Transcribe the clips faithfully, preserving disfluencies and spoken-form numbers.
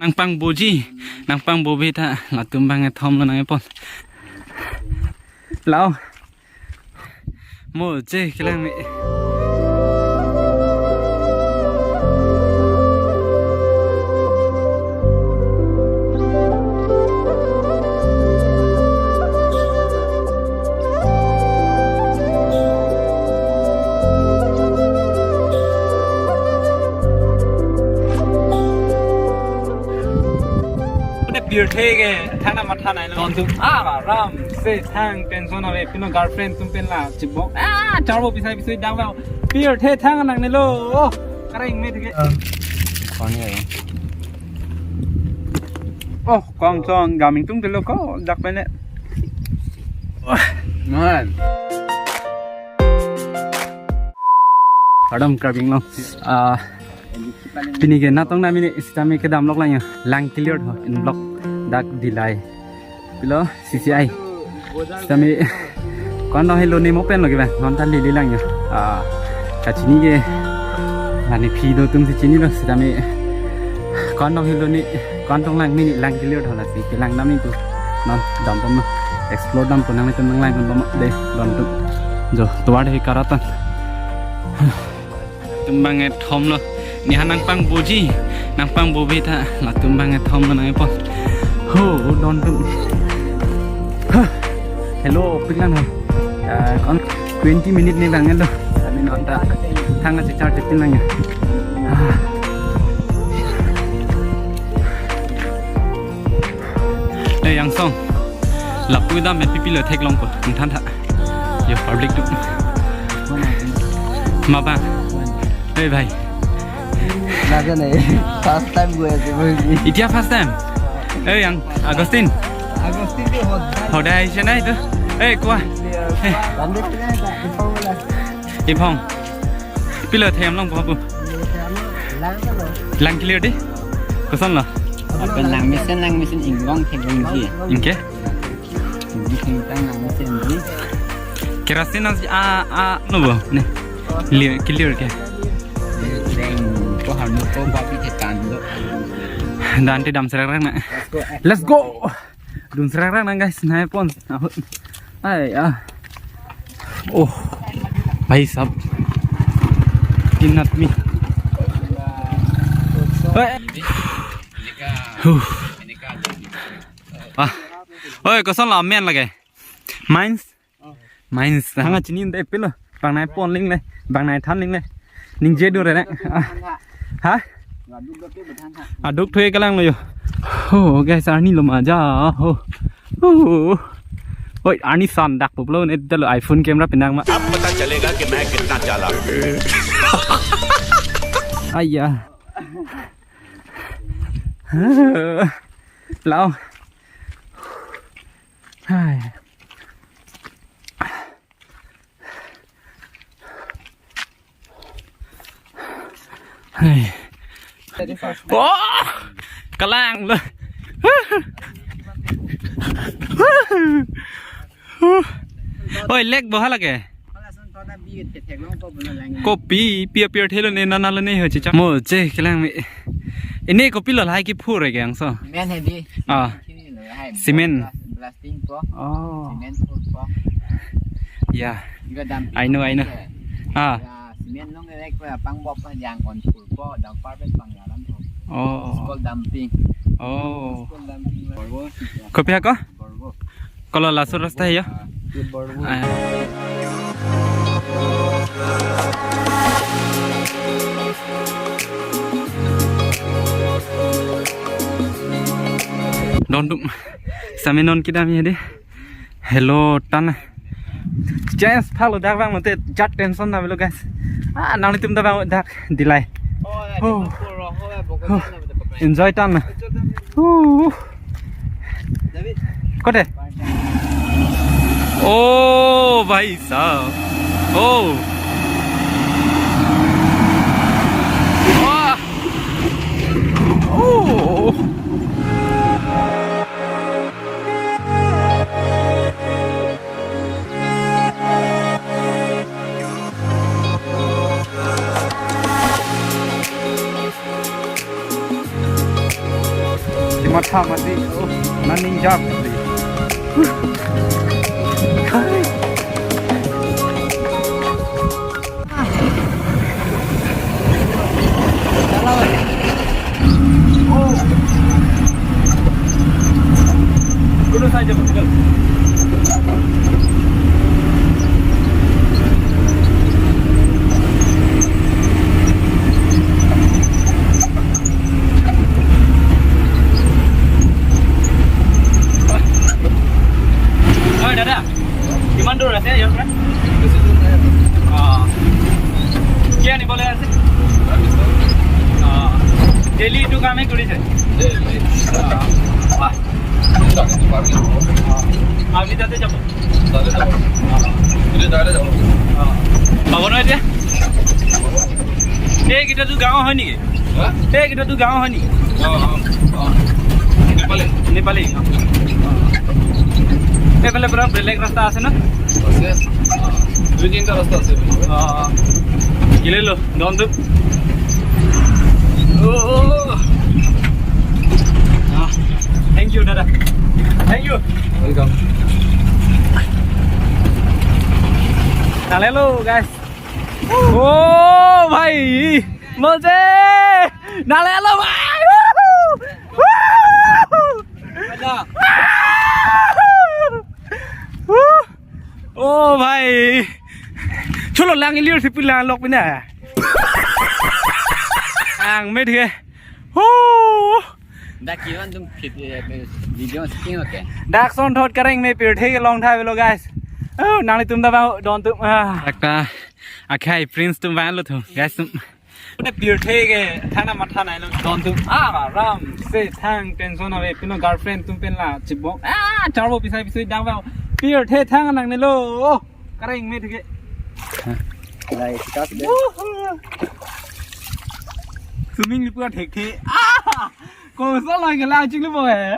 Nangpangboji, nangpangbobi ta, latum bang kethom lo nangkepon. Lao. Mo je kelang me. Udah pirthe ke thang na matha nai lo. Tontu aram se thang tension ave, pino girlfriend atum pen la chibok. Ah, charbo pisai pisui dang lo. Pirthe thang nang ne lo. Oh, kareng me thike. Kong ya. Oh, kong song gaming tung telo ko dak pene. Man. Adam Karbi Anglong. Ah, pini ke natong nami ni sitame kedam lok lang ya. Lang clear ho in block dak Dillai. Pilo C C I. Sitame kon dong helo ni mo pen lo ke bang. Non tan lili lang ya. Ah, kachini ke. Mane phi do atum si chini lo sitame. Kon dong helo ni, kon dong lang mini lang clear ho lasi kelang nami tu. Non dam pon lo. Explore dam pon nang tum nang lang pon bom de don tu. Jo, tuar de karatan. Tum bang kethom lo. Ni ha nangpangboji, nangpangbobi ta, latum bang kethom lo nangkepon. Ho, don tu. Hah. Hello, piklang ho. Ah, kon twenty minute ni bang lo. Kami non ta. Thang na chichar chitin lang ya. Ah. Eh, yang song. Lapu dam met pipi lo theklong ko. Ang than tha. Yo, public tu. Ma bang. Hey, bhai. Naga nahi. First time gua aise bhai. Itya first time. Hey, yang Agustin. Agustin tu hodai. Hodai se nai tu. Hey, kua. Hey. Iphong. Pilo them long ko apu. Lang clear di. Koson lo. Apan lang mesen, lang mesen inglong theklongji. Ingke? Ini sing tang nang sen di. Kerasin nang si a a no bo ne. Clear, clear ke. Deng ko harmu ko papi thetan do. Dan te dam serak na. Let's go. Dun serak na guys, nangkepon. Ahut. Ai ah. Oh. Bhai sahab. Inat mi. Hoi. Huh. Ah. Oi, koson lo amen lake. Mines? Mines. Hanga chini de pilo. Bang nangpon ling le. Bang nangthan ling le. Ningje du re ne. Ah. Ha? Aduk thoi kelang lo yo. Oh, guys, arni lo maja. Oh. Oh. Oi, arni san dak pup lo ne dalo iPhone camera pinang ma. अब पता चलेगा कि मैं कितना चालाक हूँ। Aiya. Lao. Hai. Hai. Wah, kelang lo. Oi, lek boha lake. Kopi, pia pia thelo ne nana lo ne ho chicha. Mo che kelang me. Ini kopi lo lahai kephur ke angso. Men hai di. Ah. Cement. Blasting po. Oh. Cement po. Yeah. Juga dumping. I know, I know. Ah. Ya, cement nong elek pa pang bop pa yang on full po, dumper pen pang yalam po. Oh. It's called dumping. Oh. It's called dumping. Kopi ako? Borgo. Kalau langsung rasta ya? Ah, good borgo. Ah. Don dum. Sami non kedam ya deh. Hello, tan. Chance phalo dak bang mate jat tension na belo guys. Ah, nang itum da bang dak Dillai. Oh. Oh. Enjoy tan. Uh. Kote? Oh, bhai sahab. Oh. Wah. Oh. Matha mati, oh, naning jap. Oi, দাদা, কিমান দূৰ আছে ইয়াৰ পৰা? বেছি দূৰ নাই আৰু। অ। কি আনিবলৈ আছে? অ। ডেইলি এইটো কামেই কৰিছে? ডেইলি। অ। বাহ। আপুনি তাতে যাব? তাতে যাব। অ। পাব ন এতিয়া? এইকেইটাতো গাঁও হয় নেকি? হা? এইকেইটাতো গাঁও হয় নেকি? অ, অ, অ। নেপালী। নেপালী? অ। এইফালে পুৰা বেলেগ ৰাস্তা আছে ন? আছে। অ। দুই তিনিটা ৰাস্তা আছে। অ, অ। কিনিলো, দমটো। অ, অ, অ। অ। Thank you, দাদা। Thank you। Welcome। Hello, guys। Oh, bhai। Mojhe nale lo, bhai! Woohoo! Woohoo! Woohoo! Oh, bhai! Cholo lang ilir si pulang lok pina. Ang me thik. Woo! Dak kiran tum khit, eh, video shooting, okay. Dak son thot kareng me pirthe kelong tha velo, guys. Oh, nanglitum ta ba don tum. Ah. Dak ta akhai prince tum vanlo tum, guys tum. Te pirthe ke thangna matha nai lo don tum. Ah, aram se thang tension ave pino girlfriend tum pen la chibok. Ah, charbo pisai pisui dang ba. Pirthe thang nangne lo. Oh, kareng me thik. Lai, sitas de. Woohoo. Swimming ni pura thekthe. Ah! Ko so lai ke la ching lo bo hai.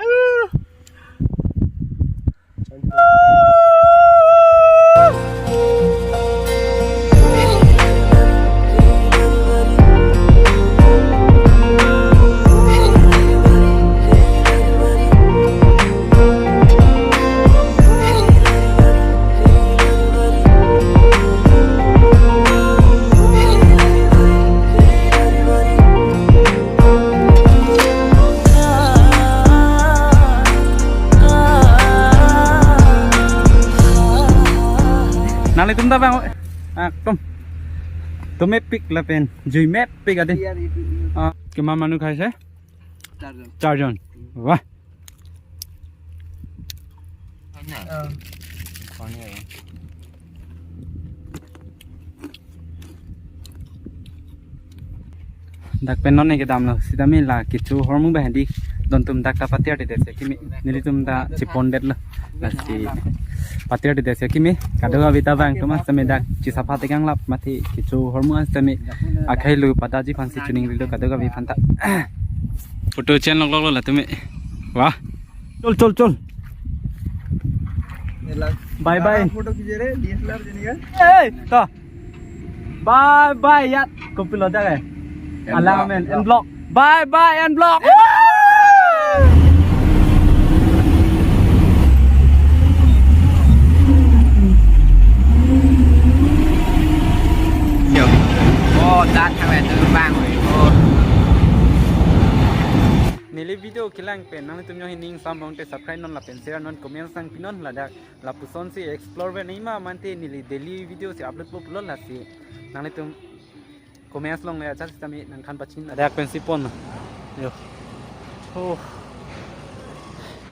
Nanglitum ta bang, ah, tum. Tum mepik lapen, jui mepik adi. Iya, itu, itu. Ah, kiman manu khaise? Charjon. Charjon. Wah. Dak pen non ne kedam lo, sitame la kecho ahormu ba handi don tum dak ta patir de desi kimi, nelitum ta chepon det lo, lasi patir de desi kimi, kadokave ta bang tum sitame dak chisapha tekang lap mati kecho ahormu sitame akhai lo padaji aphansi chuning rilo kadokave aphan ta. Photo chen lok lok lo la tumi. Wah. Chol, chol, chol. Bye bye. Photo khije re, D S L R jeni ka. Hey, to. Bye bye, yat. Kopi lo jaga. Alang amen. N Block. Bye bye, N Block. Oh, dat kami tu bang. Oh. Neli video kelang pen nanglitum jongsi ning sam bong te subscribe non lapen share non comment sang pinon ladak lapuson si explore ve nima mante neli daily video si upload po pulo lasi nanglitum comments along le achar sitame nangkhan pachin ladak pensi pon. Yo. Oh.